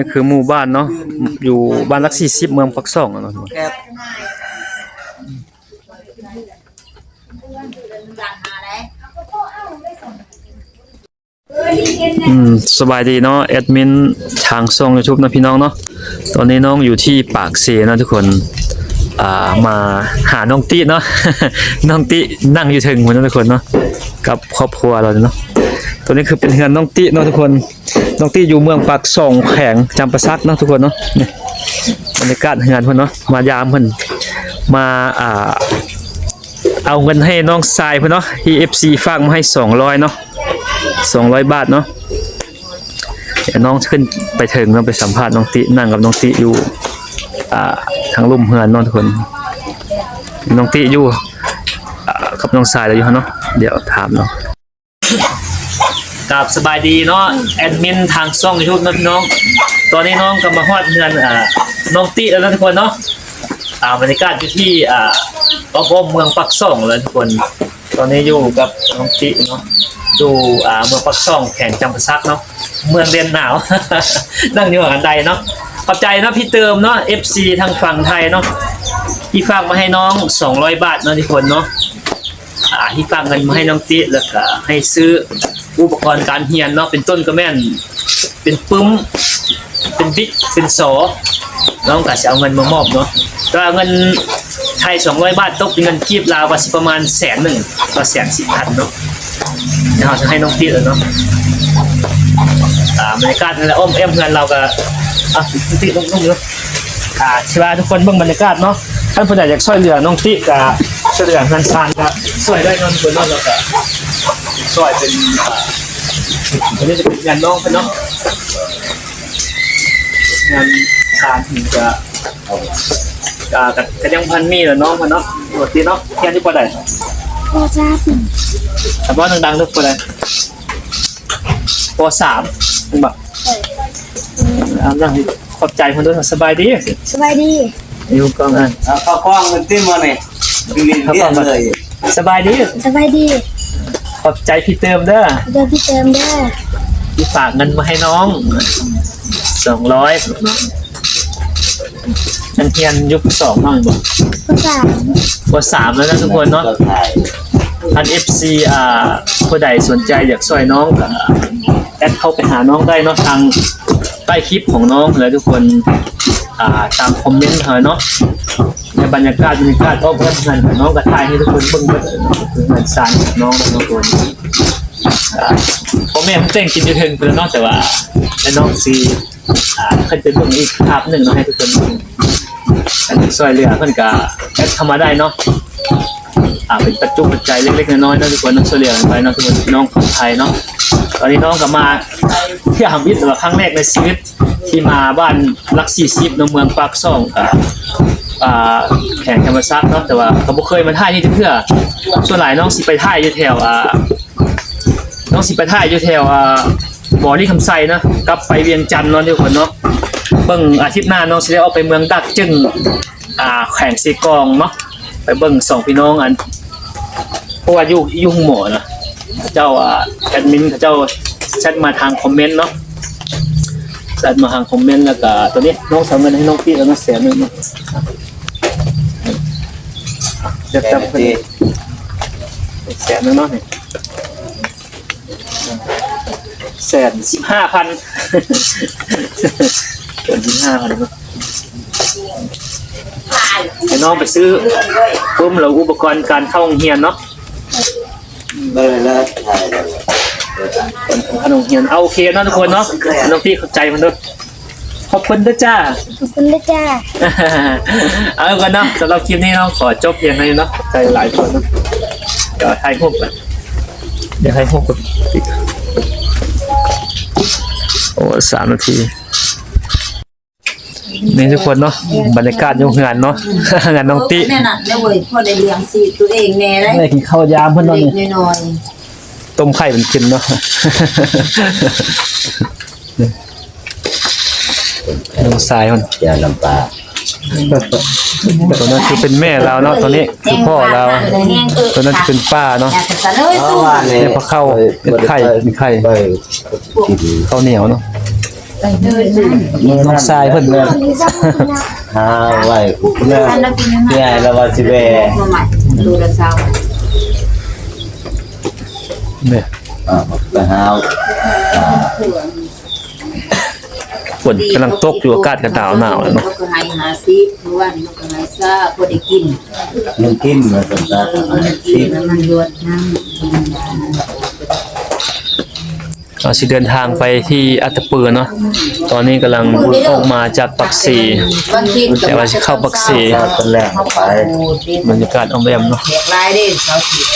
ນີ້ຄືໝູ່ບ້ານເນາະ ຢູ່ບ້ານຫຼັກສີ່ສິບ ເມືອງປາກຊ່ອງເນາະ. ອືມ ສະບາຍດີເນາະ ແອດມິນທາງຊ່ອງຢູທູບເນາະ ພີ່ນ້ອງເນາະ. ຕອນນີ້ນ້ອງຢູ່ທີ່ປາກເຊເນາະທຸກຄົນ ອ່າ ມາຫານ້ອງຕິເນາະ ນ້ອງຕິນັ່ງຢູ່ເທິງພຸ້ນເນາະທຸກຄົນເນາະ ກັບຄອບຄົວລາວເນາະ. ຕົວນີ້ຄືເປັນເຮືອນນ້ອງຕິເນາະທຸກຄົນ ນ້ອງຕິຢູ່ເມືອງປາກຊ່ອງ ແຂວງຈຳປາສັກເນາະທຸກຄົນເນາະ. ນີ້ບັນຍາກາດເຮືອນເພິ່ນເນາະ ມາຢາມເພິ່ນ ມາ ອ່າ ເອົາເງິນໃຫ້ນ້ອງຊາຍເພິ່ນເນາະ ທີ່ເອັຟຊີຝາກມາໃຫ້ສອງຮ້ອຍເນາະ ສອງຮ້ອຍບາດເນາະ. ດຽວນ້ອງຈະຂຶ້ນໄປເທິງເນາະ ໄປສຳພາດນ້ອງຕິ ນັ່ງກັບນ້ອງຕິຢູ່ ອ່າ ທາງລຸ່ມເຮືອນເນາະທຸກຄົນ. ນ້ອງຕິຢູ່ ອ່າ ກັບນ້ອງຊາຍລາວຢູ່ຫັ້ນເນາະ ດຽວຖາມເນາະ. ກາບສະບາຍດີເນາະ ແອດມິນທາງຊ່ອງຢູທູບເນາະພີ່ນ້ອງ. ຕອນນີ້ນ້ອງກໍມາຮອດເຮືອນ ອ່າ ນ້ອງຕິແລ້ວເນາະທຸກຄົນເນາະ. ອ່າ ບັນຍາກາດຢູ່ທີ່ ອ່າ ອ້ອມໆ ເມືອງປາກຊ່ອງແລ້ວທຸກຄົນ. ຕອນນີ້ຢູ່ກັບນ້ອງຕິເນາະ ຢູ່ ອ່າ ເມືອງປາກຊ່ອງ ແຂວງຈຳປາສັກເນາະ ເມືອງແດນໜາວ ນັ່ງຢູ່ຫັ້ນໃດເນາະ. ຂອບໃຈເນາະ ພີ່ເຕີມເນາະ ເອັຟຊີທາງຝັ່ງໄທເນາະ ທີ່ຝາກມາໃຫ້ນ້ອງສອງຮ້ອຍບາດເນາະທຸກຄົນເນາະ. ອ່າ ທີ່ຝາກເງິນມາໃຫ້ນ້ອງຕິ ແລ້ວກະໃຫ້ຊື້ອຸປະກອນການຮຽນເນາະ ເປັນຕົ້ນກໍແມ່ນເປັນປຶ້ມ ເປັນບິກ ເປັນສໍ ນ້ອງກະຊິເອົາເງິນມາມອບເນາະ. ແຕ່ວ່າເງິນໄທສອງຮ້ອຍບາດ ຕົກເປັນເງິນກີບລາວກໍຊິປະມານແສນໜຶ່ງຕໍ່ແສນສິບພັນເນາະ. ດຽວເຮົາຈະໃຫ້ນ້ອງຕິແລ້ວເນາະ. ອ່າ ບັນຍາກາດນັ້ນແຫຼະ ອ້ອມແອ້ມເຮືອນລາວກໍ ອ່ະ ຕິໜຸ່ມໆ ຢູ່. ອ່າ ຊິວ່າທຸກຄົນເບິ່ງບັນຍາກາດເນາະ ຄັນຜູ້ໃດຢາກຊ່ວຍເຫຼືອນ້ອງຕິກະ ຊ່ວຍເຫຼືອເຮືອນຊານກະຊ່ວຍໄດ້ເນາະ ເພິ່ນເນາະ ແລ້ວກະຊ່ວຍເປັນ ອ່າ ອັນນີ້ຈະເປັນເຮືອນນ້ອງເພິ່ນເນາະ ເຮືອນຊານເພິ່ນກະ ກະ ກະ ກະຍັງບໍ່ທັນມີແຫຼະນ້ອງເພິ່ນເນາະ. ປົກກະຕິເນາະ ຮຽນຢູ່ ປໍໃດ? ປໍສາມ. ເວົ້າດັງໆ ລູກ ປໍໃດ? ປໍສາມ ແມ່ນບໍ່? ເອີ ອ່າ ນັ່ງ ຂອບໃຈເພິ່ນເດີ. ສະບາຍດີ ສະບາຍດີ ຢູ່ກ້ອງ ອ່າ ເອົາເຂົ້າກ້ອງເພິ່ນຕິມານີ້ ເຂົ້າກ້ອງເລີຍ. ສະບາຍດີ ສະບາຍດີ ຂອບໃຈພີ່ເຕີມເດີ ຂອບໃຈພີ່ເຕີມເດີ ທີ່ຝາກເງິນມາໃຫ້ນ້ອງສອງຮ້ອຍ. ຍັງຮຽນຢູ່ ປໍສອງ ເນາະ ບໍ່? ປໍສາມ ປໍສາມແລ້ວນະທຸກຄົນເນາະ. ຄັນເອັຟຊີ ອ່າ ຜູ້ໃດສົນໃຈຢາກຊ່ວຍນ້ອງກໍແອັດເຂົ້າໄປຫານ້ອງໄດ້ເນາະ ທາງໃຕ້ຄລິບຂອງນ້ອງແຫຼະທຸກຄົນ ອ່າ ຕາມຄອມເມັນເຮົາເນາະ. ໃນບັນຍາກາດ ບັນຍາກາດຮອບເຮືອນຂອງນ້ອງກໍຖ່າຍໃຫ້ທຸກຄົນເບິ່ງເບິດ ເຮືອນຊານຂອງນ້ອງເນາະທຸກຄົນ. ອ່າ ພໍ່ແມ່ເພິ່ນແຕ່ງກິນຢູ່ເທິງພຸ້ນແຫຼະເນາະ ແຕ່ວ່າໃຫ້ນ້ອງຊິ ອ່າ ຂຶ້ນໄປເບິ່ງອີກພາບໜຶ່ງເນາະ ໃຫ້ທຸກຄົນເບິ່ງ. ອັນຊ່ວຍເຫຼືອເພິ່ນກະແອັດເຂົ້າມາໄດ້ເນາະ ອ່າ ເປັນປັດຈຸປັດໄຈເລັກໆ ນ້ອຍໆ ເນາະທຸກຄົນເນາະ ຊ່ວຍເຫຼືອກັນໄປເນາະທຸກຄົນ ພີ່ນ້ອງຂອງໄທເນາະ. ຕອນນີ້ນ້ອງກໍມາທີ່ທຳອິດ ຫຼືວ່າຄັ້ງແລກໃນຊີວິດທີ່ມາບ້ານຫຼັກສີ່ສິບເນາະ ເມືອງປາກຊ່ອງ ອ່າ ແຂວງຈຳປາສັກເນາະ ແຕ່ວ່າກໍບໍ່ເຄີຍມາຖ່າຍທີ່ເທື່ອ. ສ່ວນຫຼາຍນ້ອງຊິໄປຖ່າຍຢູ່ແຖວ ອ່າ ນ້ອງຊິໄປຖ່າຍຢູ່ແຖວ ອ່າ ບໍລິຄຳໄຊເນາະ ກັບໄປວຽງຈັນເນາະທຸກຄົນເນາະ. ເບິ່ງອາທິດໜ້ານ້ອງຊິໄດ້ອອກໄປເມືອງດາກຈຶງ ອ່າ ແຂວງເຊກອງເນາະ ໄປເບິ່ງສອງພີ່ນ້ອງ ອັນ ເພາະວ່າຢູ່ ຢູ່ໂຮງໝໍນະ ເຂົາເຈົ້າ ອ່າ ແອດມິນເຂົາເຈົ້າແຊັດມາທາງຄອມເມັນເນາະ ແຊັດມາທາງຄອມເມັນ. ແລ້ວກະຕອນນີ້ນ້ອງຊິເອົາເງິນໃຫ້ນ້ອງຕິແລ້ວເນາະ ແສນໜຶ່ງເນາະ ຈັບ ຈັບ ແສນໜຶ່ງເນາະ ນີ້ ແສນສິບຫ້າພັນ ແສນສິບຫ້າພັນເນາະ ໃຫ້ນ້ອງໄປຊື້ປຶ້ມ ແລ້ວອຸປະກອນການເຂົ້າໂຮງຮຽນເນາະ ເບິ່ງແລ້ວຖ່າຍແລ້ວ ເຂົ້າໂຮງຮຽນ. ເອົາ ໂອເຄເນາະທຸກຄົນເນາະ ນ້ອງຕິຂອບໃຈເພິ່ນເດີ. ຂອບຄຸນເດີຈ້າ ຂອບຄຸນເດີຈ້າ. ເອົາກ່ອນເນາະ ສຳລັບຄລິບນີ້ເນາະ ຂໍຈົບພຽງເທົ່ານີ້ເນາະ ຂອບໃຈຫຼາຍຄົນເນາະ. ດຽວຖ່າຍຮູບກ່ອນ ດຽວຖ່າຍຮູບກ່ອນ. ໂອ້ ສາມນາທີ ນີ້ທຸກຄົນເນາະ ບັນຍາກາດຢູ່ເຮືອນເນາະ ເຮືອນນ້ອງຕິ ແມ່ນນະເດ້ເວີຍ ພໍໄດ້ລ້ຽງຊີບຕົວເອງແດ່ໄດ໋ ໄດ້ກິນເຂົ້າຍາມເພິ່ນເນາະ ເລັກນ້ອຍ ຕົ້ມໄຂ່ເພິ່ນກິນເນາະ. ນ້ອງຊາຍເພິ່ນ ແຈ່ວນ້ຳປາ ຕົວນັ້ນຄືເປັນແມ່ລາວເນາະ ຕົວນີ້ຄືພໍ່ລາວ ຕົວນັ້ນຈະເປັນປ້າເນາະ. ເອົາຫວານນີ້ ນີ້ພາເຂົ້າ ເປັນໄຂ່ ເປັນໄຂ່ ເຂົ້າໜຽວເນາະ. ນ້ອງຊາຍເພິ່ນ ຫາໄວ້ເພື່ອ ທີ່ໃຫ້ລາວວ່າຊິແວ່ ໂລລະຊາວ ນີ້ ອ່າ ໄປຫາ ອ່າ ຝົນກຳລັງຕົກຢູ່ ອາກາດກໍໜາວໆແລ້ວເນາະ ເຂົາກໍໃຫ້ຫ້າສິບ ເມື່ອວານເຂົາກໍໃຫ້ຊາ ພໍໄດ້ກິນ ຍັງກິນວ່າຊັ້ນຊະ ເອີ ໃຫ້ຫ້າສິບ ມັນລວດນຳ ເຮົາຊິເດີນທາງໄປທີ່ອັດຕະປືເນາະ ຕອນນີ້ກຳລັງອອກມາຈາກປາກເຊ ແຕ່ວ່າຊິເຂົ້າປາກເຊ ເປັນແລ້ວໄປ ບັນຍາກາດອອມແອມເນາະ ຫຼາຍເດ້ ເສົາອາທິດ